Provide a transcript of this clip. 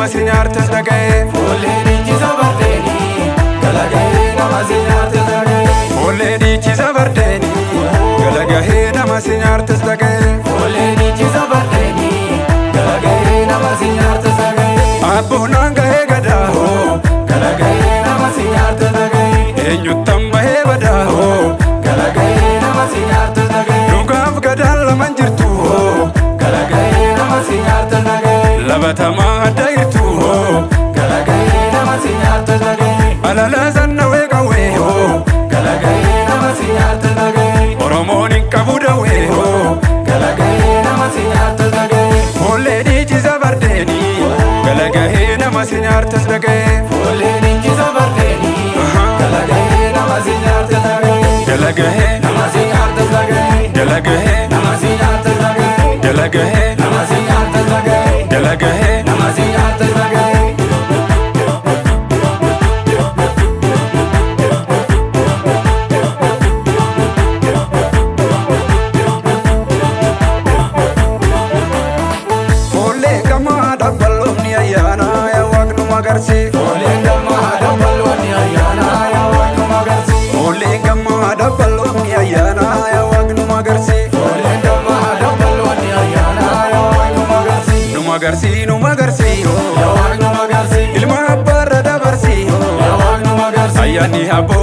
si nyaartes dhaga'e. Foollee dhiichisa bardeeni galagahee nama si nyaartes dhaga'e. Foollee dhiichisa bardeeni galagahee nama si nyaartes dhaga'e. Foollee dhiichisa bardeeni galagahee nama si nyaartes dhaga'e. Abboonaan gahee gadaa hoo Galagahee nama si nyaartes dhaga'e. Eenyuttan bahee badaa hoo Galagahee nama si nyaartes dhaga'e. Dhugaaf gadaan laman jirtu hoo Galagahee nama si nyaartes dhaga'e. Labatamaa adda jirtu hoo Galagahee nama si nyaartes dhaga'e. Alala sannawee qawwee hoo Galagahee nama si nyaartes dhaga'e. Oromoon hin qabu dawwee hoo Galagahee nama si nyaartes dhaga'e. Foollee dhiichisa bardeeni galagahee nama si nyaartes dhaga'e. Foollee dhiichisa bardeeni galagahee nama si nyaartes dhaga'e. Dalagahee Nama si nyaartes dhaga'e. dalagahee Nama si nyaartes dhaga'e. dalagahee Nama si nyaartes dhaga'e. dalagahee. Nama si nyaartes dhaga'e. Foollee gamaa dabballoonni ayyaanaa yaa waaqnu magarsi. Foolleen gammaa dabballoonni ayyaanaa yaa waaqnu magarsi. Foollee gamaa dabballoonni ayyaanaa yaa waaqnu magarsi. Foolleen gammaa dabballoonni ayyaanaa yaa waaqnu magarsi. Nu magarsi nu magarsi Yaa waaqnu magarsi. Ilma abbaarra dabarsi Yaa waaqnu magarsi. Ayyaanni abboo.